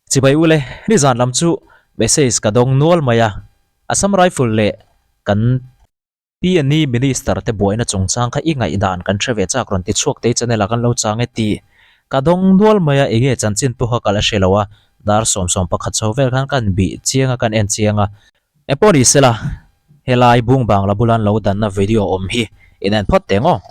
Chibai ule, nizan lam chu message ka dawng nual mai a, Assam Rifle leh kan PNE Minister te buaina chungchang kha i ngaihdan kan hre ve chak rawn ti chhuak te channel ah kan lo chang e tih ka dawng nual mai a, enge chanchin pawh kha ka la hre lo a, dar 11 chho vel khan kan bih chiang a kan en chiang a. Engpawh ni sela, helai bung bangla bula an lo danna video awm hi in en phawt teh ngawh.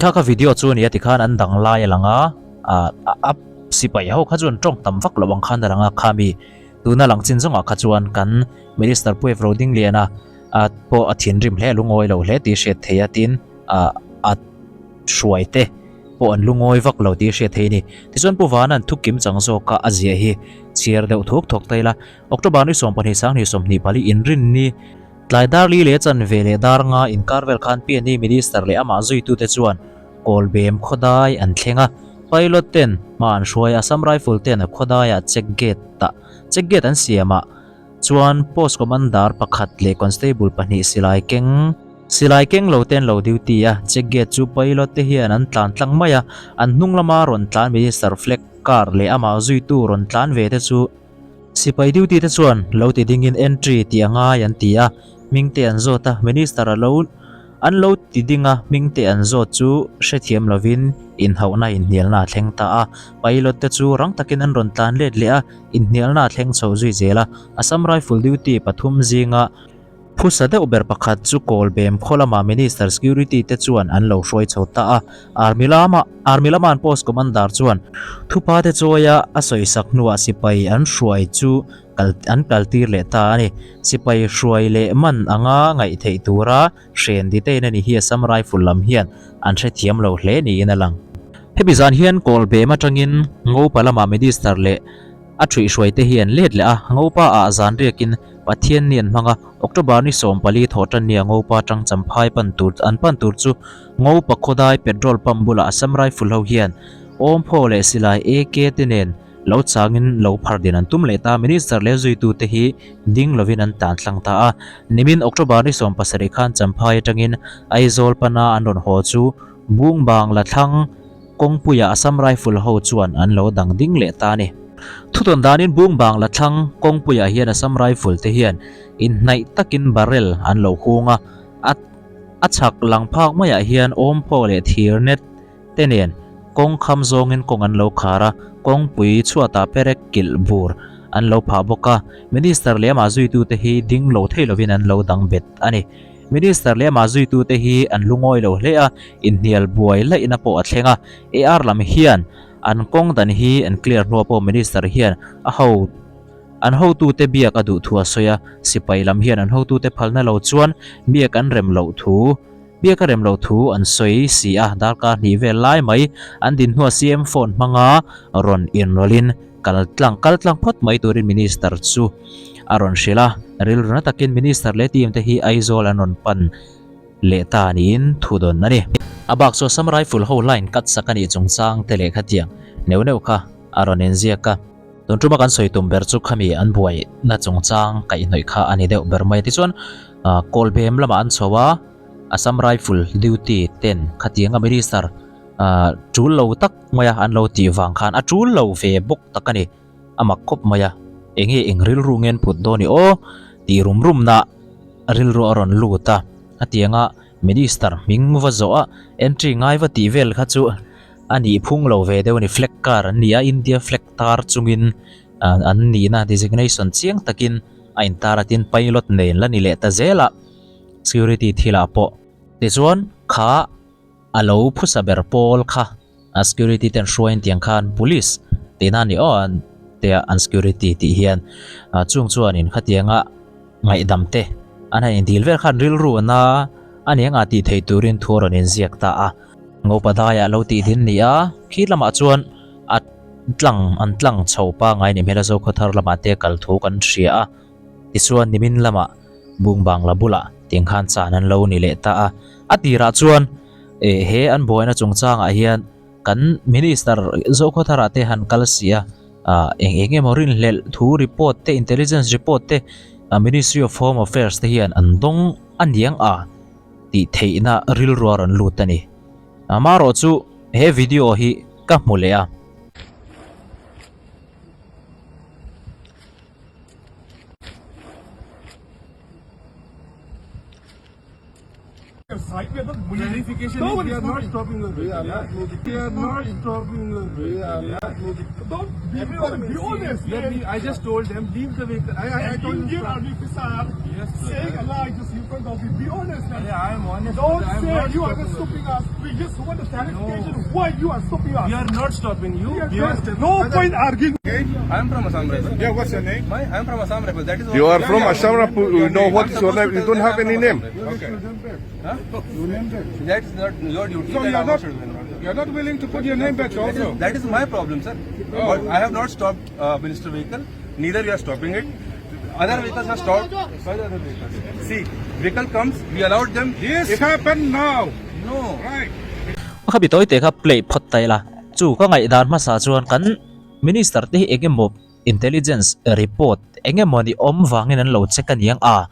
Kha kha video chu a ni a tikhan an dang lai a lang a, ah a sipai ho kha chuan tawng tam vak loh ang khan a lang a, khami tuna lang chin zawngah kha chuan kan Minister Puep Rodingliana a pawh a thinrim hle a lungawi lo hle tih hriat theih a tin ah a hruai te pawh an lungawi vak lo tih hriat theih a ni. Tichuan Pu Vana'n thu kim chang zawka a ziah hi chhiar deuh thuk thawk ta ila October ni 12 sanghnih 24 inrinni tlai dar li leh chanve leh dar nga inkar vel khan PNE Minister leh amah zuitute chuan Kawlbem khawdai an thleng a, pilot ten hma an hruai a, Assam Rifle ten khawdaiah check gate ah check gate an siam a. Chuan post commander pakhat leh constable pahnih silai keng silai keng lo te an lo duty a, check gate chu pilot te hian an tlan tlang mai a, an hnung lama rawn tlan minister flag car leh amah zuitu rawn tlan ve te chu sipai duty te chuan lo ti dingin entry tih a ngai an ti a, hming te an zawt a, minister a lo an lo ti ding a, hming te an zawt chu hrethiam lovin inhauhna inhnialna a thleng ta a, pilot te chu rang takin an rawn tlan let leh a. Inhnialna a thleng chho zui zel a, Assam Rifle duty pathum zinga phusa deuh ber pakhat chu Kawlbem khaw lama Minister Security te chuan an lo hruai chho ta a, Army lama Army lama an Post Commander chuan thupa te chawia a sawisak hnuah sipai an hruai chu kal an kaltir leh ta a ni. Sipai hruai leh man anga ngaih theih tura hren detain a ni hi Assam Rifle lam hian an hrethiam lo hle niin a lang. Hemi zan hian Kawlbem atangin Ngopa lama Minister leh a thuihhruai te hi an let leh a, Ngopa ah zan riakin Pathian ni an hmang a, October ni 14 thawh tan nia Ngopa atang Champhai pan tur an pan tur chu Ngopa khawdai petrol pump bulah Assam Rifle ho hian awmphaw leh silai AK te nen Lo changin lo phar din an tum leh ta, Minister leh zuitute hi ding lovin an tan tlang ta a. Nimin October ni 17 khan Champhai atangin Aizawl pana an rawn haw chu Bung Bangla thlang kawngpuiah Assam Rifle ho chuan an lo dang ding leh ta a ni. Thutawn danin Bung Bangla thlang kawngpuiah hian Assam Rifle te hian inhnaih takin barrel an lo hung a, a a chhak lang phak maiah hian awmphaw leh thir net te nen kawng kham zawngin kawng an lo khar a, kawngpui chhuatah perek kilh bur an lo phah bawk a, Minister leh amah zuitute hi ding lo thei lovin an lo dang bet a ni. Minister leh amah zuitute hi an lungawi lo hle a, inhnial buai laihna pawh a thleng a, AR lam hian an kawng dan hi an clear hnuah pawh Minister hian a ho an hotute biak a duh thu a sawi a, sipai lam hian an hotute phalna lo chuan biak an rem loh thu Biak a rem loh thu an sawi si a, darkar hnih vel lai mai an din hnuah CM phone hmanga rawn inrawlhin kal tlang kal tlang phawt mai turin Minister chu a rawn hrilh a, rilru na takin Minister leh team te hi Aizawl an rawn pan leh ta niin thu dawn a ni. A bak chu Assam Rifle ho line cut sak a nih chungchang te leh khatiang neuh neuh kha a rawn inziak a. Tun tuma kan sawi tum ber chu khami an buai na chungchang kaihhnawih kha a ni deuh ber mai a. Tichuan Kawlbem lamah an chho a, Assam Rifle duty ten khatianga minister tul lo tak maia an lo tih vang khan a tul lo ve bawk tak a ni. A mak khawp mai a, enge eng rilru ngen put dawn i aw tih rum rum na. rilru a rawn lut a, hetianga Minister hming va zawh a entry ngai va tih vel kha chu a nih phung lo ve deuh a ni, flag car an ni a, India flag tar chungin an nihna designation chiang takin a intar a tin pilot nen la ni leh ta zel a, security thilah pawh. Tichuan kha a lo phusa ber pawl kha a security ten hruaiin tiang khan police tihna a ni aw an tia an security tih hian chung chuanin khatianga ngaihdam te an han indil vel khan rilru a na a ni anga tih theih turin thu a rawn inziak ta a. Ngopa daiah lo tih din ni a, khi lamah chuan a tlang an tlang chho pangai ni hmel a Zokhawthar lamah te kal thu kan hria a. Tichuan nimin lamah Bung Bangla bulah tiang khan chan an lo ni leh ta a. A tirah chuan eh he an buaina chungchangah hian kan Minister Zokhawthara te han kal si a, ah eng eng emaw rinhlelh thu report te intelligence report te Ministry of Home Affairs te hian an dawng a niang a tih theihna rilru a rawn lut a ni. Amaherawh chu he video hi ka hmu leh a. Verification is we are not stopping your vehicle. Yeah. We are not stopping your vehicle. Yeah. Don't be, Everyone, be honest. Let me, I just told them leave the vehicle. I, I, I told them. Indian army officer Yes, sir. saying a lie just in front of you. Be honest, man. Yeah, I am honest. Don't I am say not you are not stopping stopping us. We just want a clarification why you are stopping us. We are not stopping you. We are We are just- no point arguing. I am from Assam Rifle. Yeah, what's your name? My, I am from Assam Rifle. That is You what- are from Assam Rifle. You know what I'm is your supposed name? to You tell don't them have I'm any from name. Assam Rifle. Okay. Huh? That is not your duty. So that you I are not should do. you are not willing to put your name back also. That is my problem, sir. But I have not stopped uh, minister vehicle. Neither we are stopping it. Other vehicles are stopped by the other vehicles. See, vehicle comes, we allowed them. This happened now. No. Right. Kha bi tawi te kha play phawt ta ila. Chu ka ngaihdan hmasa chuan kan Minister te hi eng emaw intelligence report eng emaw ni awm vangin an lo check a niang a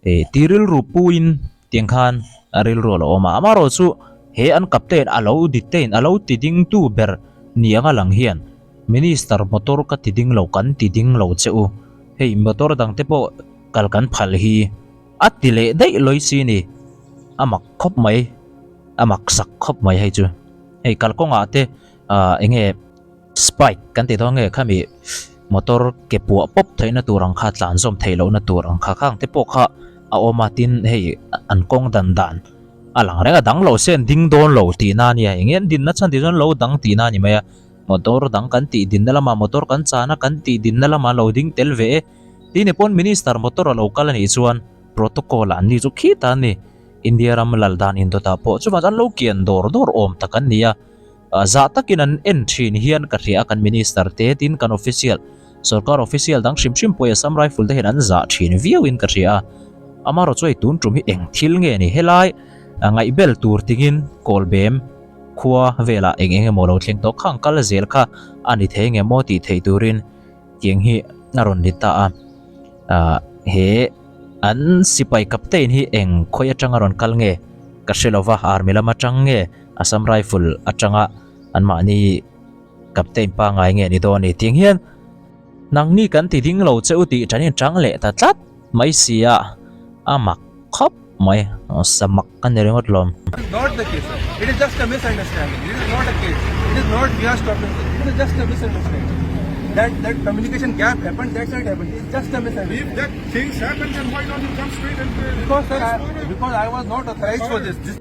eh ti rilru puin tiang khan a rilru a lo awm a. Amaherawh chu he an captain a lo detain a lo ti ding tu ber ni anga lang hian Minister motor ka ti ding lo kan ti ding lo che u. Hei motor dang te pawh kal kan phal hi a ti leh daih lawi si ni. A mak khawp mai a mak sak khawp mai hei chu. Hei kalkawngah te ah eng nge Spike kan tih dawn nge khami motor ke puah pawp theihna tur ang kha tlan zawm theih lohna tur ang kha khang te pawh kha a awm a tin hei an kawng dan dan a lang reng a dang lo se an ding dawn lo tihna a nia eng nge an dinna chhan tih chuan lo dang tihna a ni mai a motor dang kan tih dinna lamah motor kan chana kan tih dinna lamah lo ding tel ve e tih ni pawn minister motor a lo kal a nih chuan protocol ah an ni chu khita an ni India ram lal dan indawtah pawh chuvang chuan an lo kian dawr dawr awm tak an ni a. Zah takin an en thin hian ka hria a, kan Minister te tin kan official, sorkar official dang hrim hrim pawh Assam Rifle te hian an zah thin viauin ka hria a. Amaherawh chu hei tun tum hi eng thil nge ni helai ngaihbel tur tingin Kawlbem khua velah eng eng emaw lo thleng tawh khang kal zel kha a ni thei nge maw tih theih turin tiang hi a rawn ni ta a. He an sipai captain hi eng khawi atanga rawn kal nge ka hre lova, army lam atang nge Assam Rifle atanga anmahni captain pangngai nge ni dawn ni tiang hian nangni kan ti ding lo che u tih tan in tang leh ta tlat mai si a a mak khawp mai samak ka ni ringawt lawm. Not the case sir. It is just a misunderstanding. It is not a case. It is not we are stopping. It is just a misunderstanding. That that communication gap happened. That's why it happened. It's just a misunderstanding. If that things happen, then why don't you come straight and Because sir, I, because I was not authorized for this. This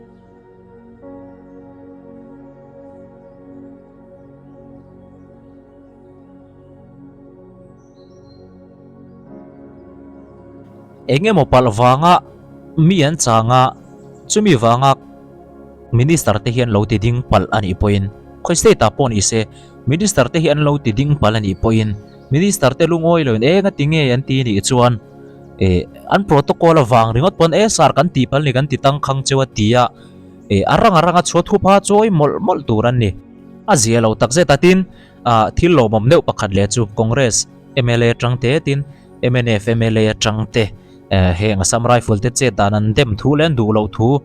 Eng emaw palh vanga mi an chang a, chumi vanga Minister te hian lo ti ding palh a nih pawhin, khawi state ah pawh ni se, Minister te hi an lo ti ding palh a nih pawhin, Minister te lungawi loin eng a ti nge an ti nih chuan eh an protocol avang ringawt pawn e sir kan tih palh ni kan ti tangkhang cheu a ti a, eh a rang a rang a chhuat hup a chawi mawlh mawlh tur an ni. A zia lo takzet a tin ah thil lawmawm deuh pakhat leh chu Congress mla atang te tin mnf mla atang te eh heng Assam Rifle te chet dan an dem thu leh an duh loh thu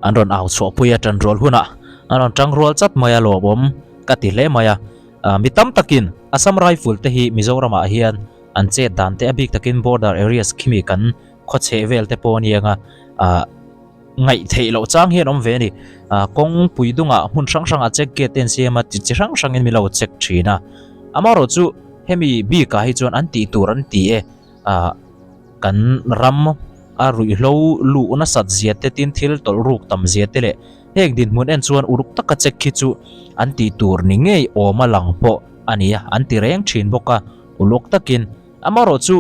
an rawn au chhuah pui a tan rual hunah an rawn tang rual chat mai a lawmawm ka ti hle mai a ah mi tam takin Assam Rifle te hi Mizoramah hian an chet dan te a bik takin border areas khimi kan. khaw chheh vel te pawh a ni ang a ah ngaih theih loh chang hian awm ve a ni ah kawngpui dungah hmun hrang hrangah check gate te an siam a chi chi hrang hrangin min lo check thin a amaherawhchu hemi bikah hi chuan an tih tur an ti e ah kan ram a ruihhlo luh nasat zia te tin thil tawlh ruk tam zia te leh heng dinhmun en chuan uluk taka check hi chu an tih tur ni ngei awm a lang pawh a ni a an ti reng thin bawk a uluk takin amaherawhchu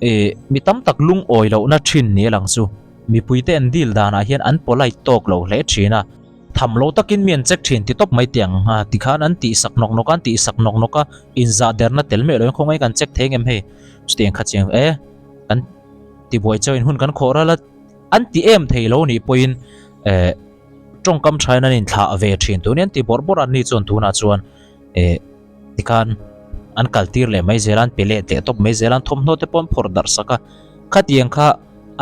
ih mi tam tak lungawi lohna thin ni a lang chu mipui te an deal danah hian an polite tawk lo hle thin a tham lo takin mi an check thin ti tawp mai tiang a tikhan an tih sak nawk nawk a an tih sak nawk nawk a inzah derna tel meuh loin khawngaih kan check thei ngem hei chutiang kha chiang e kan tibuai chauhin hun kan khawh ral a an ti em thei lo nih pawhin eh tawngkam thain an inthlah ve thin tun hian ti bawrh bawrh an ni chuan tunah chuan eh tikhan an kal tir leh mai zel a an pe let leh tawp mai zel a an thawmhnaw te pawh an phawrh darh sak a khatiang kha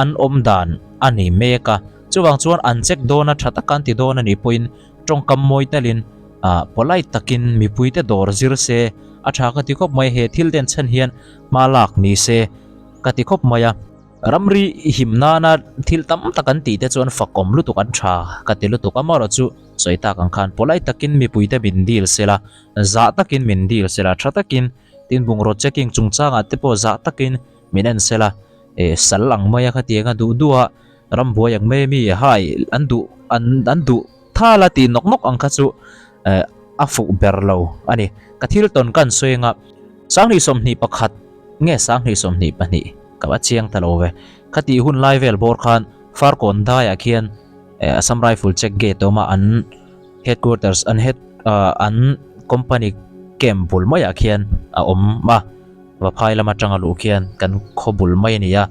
an awm dan a ni mek a chuvang chuan an check dawn a tha taka an ti dawn a nih pawhin tawngkam mawi talin ah polite takin mipui te dawr zir se a tha ka ti khawp mai he thil den chhan hian hma lak ni se ka ti khawp mai a. Ramri him nana thil tam tak an tih te chuan fakawm lutuk an tha ka ti lutuk amaherawh chu sawi tak ang khan polite takin mipui te min dil sela zah takin min dil sela tha takin tin bungraw checking chungchangah te pawh zah takin min en sela eh sal ang maia khatianga duh duh a rambuai ang mai ami hai an duh an an duh thal a tih nawk nawk ang kha chu eh a fuh ber lo a ni ka thil tawn ka an sawi anga sanghnih 21 nge sanghnih 22 ka va chiang ta lo ve khati hun lai vel bawr khan farkawn daiah khian eh Assam Rifle check gate a awm a an headquarters an head ah an company camp bul maiah khian a awm a Vaphai lam atanga luh khian kan khaw bul mai a ni a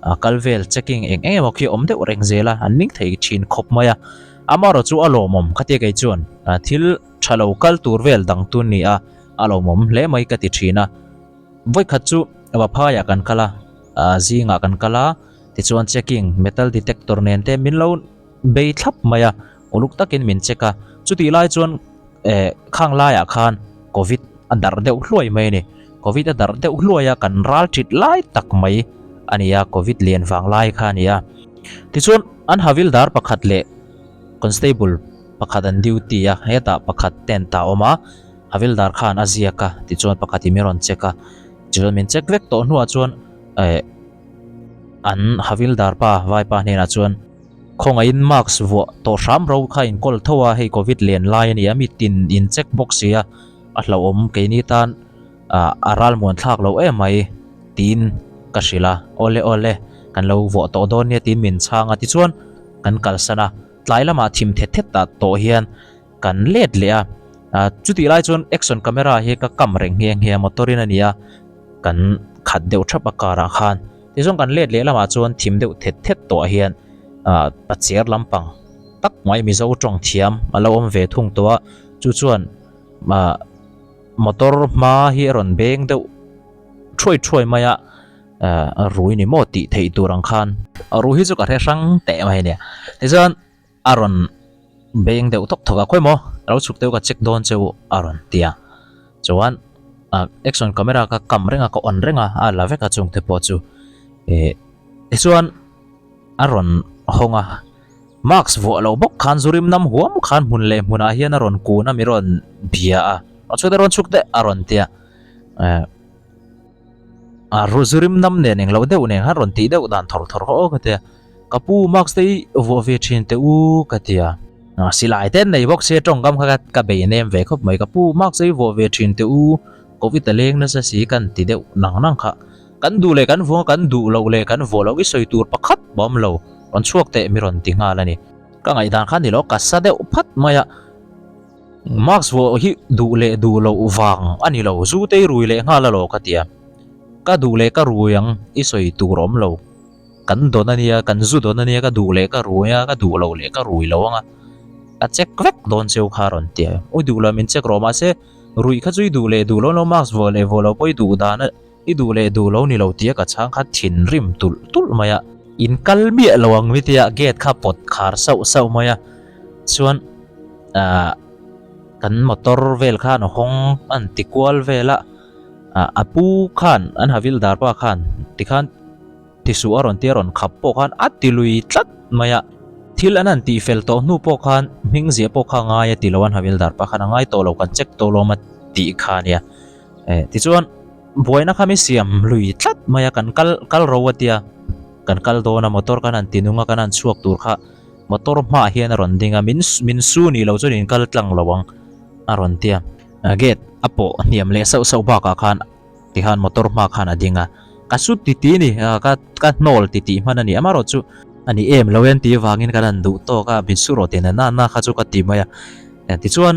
ah kal vel checking eng eng emaw khi a awm deuh reng zel a an ning thei thin khawp mai a amaherawh chu a lawmawm khatia kei chuan ah thil tha lo kal tur vel dang tun ni a a lawmawm hle mai ka ti thin a vawikhat chu Vaphaiah kan kal a ah zingah kan kal a tichuan checking metal detector nen te min lo bei thlap mai a uluk takin min check a chutih lai chuan eh khang laiah khan covid a darh deuh hluai mai a ni covid a darh deuh hluai a kan ral tit lai tak mai a ni a covid lian vang lai kha a ni a tichuan an havil dar pakhat leh constable pakhat an duty a hetah pakhat tent ah a awm a havil dar khan a ziak a tichuan pakhat in min rawn check a tichuan min check vek tawh hnuah chuan eh an havil dar pa vaipa hnenah chuan. Khawngaihin mask vuah tawh hram ro kha in kawl tho a, hei covid len lai a ni a, mi tin in check bawk si a, a hlauhawm keini tan ah a ralmuan thlak loh em mai tiin ka hrilh a, awle awle kan lo vuah tawh dawn nia tiin min chhang a tichuan kan kalsan a, tlai lamah thim thet thet ah tawh hian kan let leh a, ah chutih lai chuan action camera hi ka kam reng nghe nghe a motor in a ni a, kan khat deuh thap a car ah khan. Tichuan kan let leh lamah chuan thim deuh thet thet tawh hian ah pacher lampang tak mai Mizo tawng thiam a lo awm ve thung tawh a, chu chuan ah motor hma hi a rawn beng deuh thuai thuai mai a, ah rui ni maw tih theih tur ang khan rui hi chu ka hre hrang teh mai a nia tichuan a rawn beng deuh thawk thawk a khawi maw lo chhuk deuh ka check dawn che u a rawn ti a chuan ah action camera ka kam reng a ka on reng a a la vek a chung te pawh chu eh tichuan a rawn hawng a mask vuah loh bawk khan zu rim nam huam khan hmun leh hmunah hian a rawn kun a mi rawn bia a rawn chhuk teh rawn chhuk teh a rawn ti a eh a zu rim nam nen englo deuh nen khan rawn tih deuh dan thawr thawr kha aw ka ti a ka pu mask te hi vuah ve thin teh u ka ti a silai te an nei bawk sia tawngkam kha ka bei nem ve khawp mai ka pu mask te hi vuah ve thin teh u covid a leng nasa si kan ti deuh nang nang kha kan duh leh kan vuah kan duh loh leh kan vuah loh i sawi tur pakhat pawh a awm lo rawn chhuak teh mi rawn ti nghal a ni ka ngaihdan kha ni lo ka sa deuh phat mai a. Mask vuah hi duh leh duh loh vang a ni lo, zu te i rui leh nghal alaw ka ti a, ka duh leh ka rui ang i sawi tur awm lo, kan dawn a nia, kan zu dawn a nia, ka duh leh ka rui a, ka duh loh leh ka rui lo ang a, ka check vek dawn cheu kha a rawn ti a, ui duh lo min check rawh mahse ruih kha chu i duh leh duh lo lo mask vuah leh vuah lo pawh i duh dan a i duh leh duh lo ni lo tia ka chhang kha thinrim tulh tulh mai a, in kal miah lo ang mitia gate kha pawt khar sauh sauh mai a, chuan. Ahh kan motor vel khan a hawng an ti kual vel a ah a pu khan an havil dar pa khan tikhan. Ti suh a rawn tia rawn khap pawh khan a ti lui tlat mai a. Thil an han tih fel tawh hnu pawh khan hming ziah pawh kha ngai a ti lo a, Havildar pa khan a ngai tawh lo kan check tawh lawm a tih kha a nia. Eh tichuan buaina kha mi siam lui tlat mai a kan kal kal ro a tia kan kal dawn a motor kan han ti nung a kan han chhuak tur kha motor hmaah hian a rawn ding a min min su nih loh chuan in kal tlang lo ang a rawn tia. Gate a pawh hniam leh sauh sauh bakah khan. Tihan motor hma khan a ding a, ka sut ti ti ni, ka ka hnawl ti tih hman a ni amarawh chu a ni em lo en tih vangin kan han duh tawk a, min su rawh tih na na kha chu ka ti mai a. Tichuan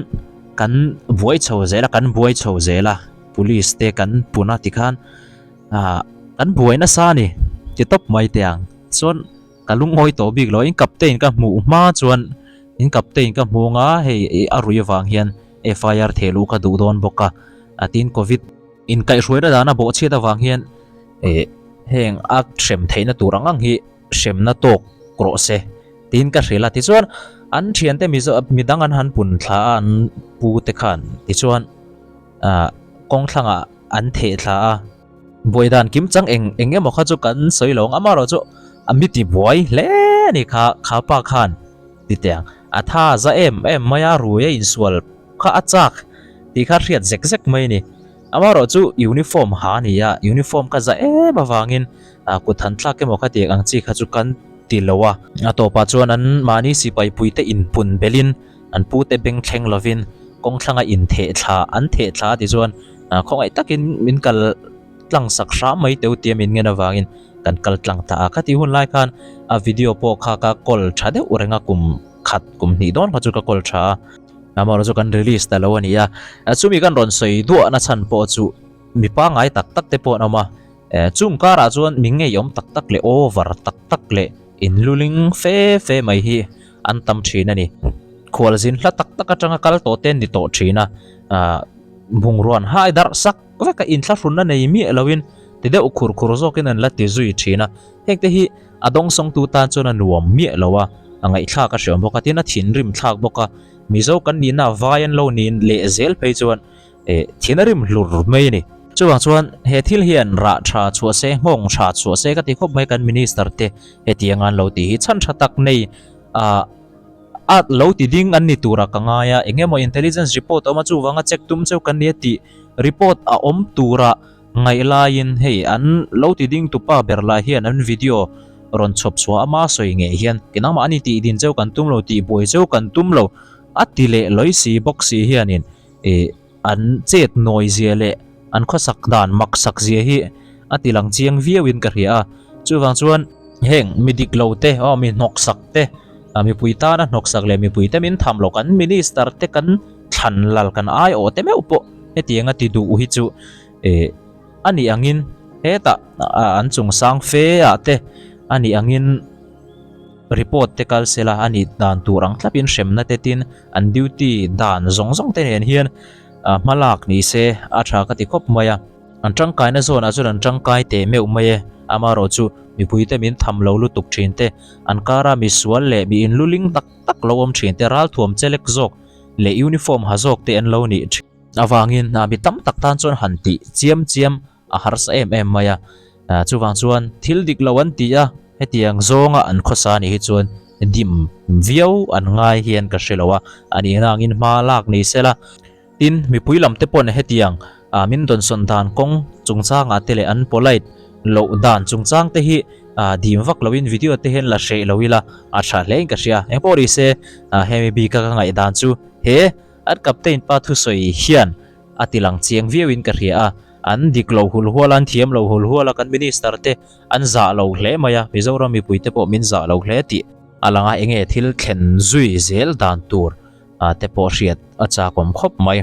kan buai chho zel a, kan buai chho zel a, police te kan pun a tikhan ah kan buai nasa a ni ti tawp mai teh ang. Chuan ka lungawi tawh bik lo, in captain ka hmuh hma chuan in captain ka hmu anga hei a rui avang hian FIR theh luh ka duh dawn bawk a, a tin covid inkaihhruaina dana bawhchhiat avang hian eh heng a hrem theihna tur ang ang hi hremna tawk rawh se tiin ka hrilh a tichuan an thiante mizo midang an han pun thla a an pu te khan tichuan ah kawng thlangah an theh thla a buai dan kim chang eng eng emaw kha chu kan sawi lo ang amaherawh chu a mi ti buai hle a ni kha kha pa khan. Ti teh ang, a tha za em em mai a, rui a insual kha a chak tih kha hriat zek zek mai a ni. Amaherawh chu uniform ha a ni a, uniform kha za em avangin kut han thlak emaw kha tiang ang chi kha chu kan ti lo a. A tawpah chuan an mahni sipai puite inpun belhin an pute beng thleng lovin kawng thlanga intheh thla an theh thla a ti chuan khawngaih takin min kal tlang sak hram mai teu tia min ngen avangin kan kal tlang ta a ka tih hun lai khan a video pawh kha ka call tha deuh reng a kum khat kum hnih dawn kha chu ka call tha a amaherawh chu kan release ta lo a ni a chumi kan rawn sawi duah na chhan pawh chu mi pangngai tak tak te pawh an awm a chung karah chuan mi ngeiawm tak tak leh over tak tak leh inluling fe fe mai hi an tam thin a ni khualzin hla tak tak atanga kal tawh te an ni tawh thin a bungrua an hai darh sak vek a inthlahrunna nei miah loin ti deuh khur khur zawkin an la ti zui thin a, heng te hi a dawngsawngtu tan chuan a nuam miah lo a, a ngaihthlak a hriam bawk a, tin a thinrim thlak bawk a, Mizo kan nihna vai an lo nin leh zel phei chuan eh thin a rim hlur mai a ni. Chuvang chuan he thil hian rah tha chhuah se, nghawng tha chhuah se ka ti khawp mai kan Minister te hetiang an lo tih hi chhan tha tak nei ah a lo ti ding an ni tura ka ngai a, eng emaw intelligence report a awm a chuvanga check tum cheu kan ni a tih report a awm tura Ngaih laiin hei an lo ti ding tupa ber lai hian an video rawn chhawp chhuah ama sawi ngei hian ke nangmah ani tih din cheu kan tum lo tih buai cheu kan tum lo a ti leh lawi si bawk si hianin ih an chet nawi zia leh an khawsak dan mak sak zia hi a ti lang chiang viau in ka hria a chuvang chuan heng mi dik lo te aw mi hnawk sak te mipui tana hnawk sak leh mipui te min tham lo kan minister te kan thlan lal kan aiawh te meuh pawh hetianga ti duh hi chu eh a nih angin hetah an chung sang fe ah te a nih angin report te kal sela a nih dan tur ang thlapin hremna te tin an duty dan zawng zawng te nen hian hma lak ni se a tha ka ti khawp mai a an tangkaina zawn ah chuan an tangkai teh meuh mai e amaherawh chu mipui te min tham lo lutuk thin te an kara misual leh mi inluling tak tak lo awm thin te ralthuam chelek zawk leh uniform ha zawk te an lo nih thin avangin mi tam tak tan chuan han tih chiam chiam a harsa em em mai a chuvang chuan thil dik lo an ti a hetiang zawnga an khawsa anih hi chuan dim viau an ngai hian ka hre lo a a nih nangin hma lak ni sela tin mipui lam te pawn hetiang min dawnsawn dan kawng chungchangah te leh an polite loh dan chungchang te hi dim vak loin video te hian la hreh lo ila a tha hle in ka hria engpawh ni se hemi bika ka ngaihdan chu he an captain pa thusawi hian a ti lang chiang viau in ka hria a an dik lo hul hual a an thiam lo hul hual a kan minister te an zah lo hle mai a Mizoram mipui te pawh min zah lo hle tih a lang a enge thil thlen zui zel dan tur te pawh hriat a chakawm khawp mai.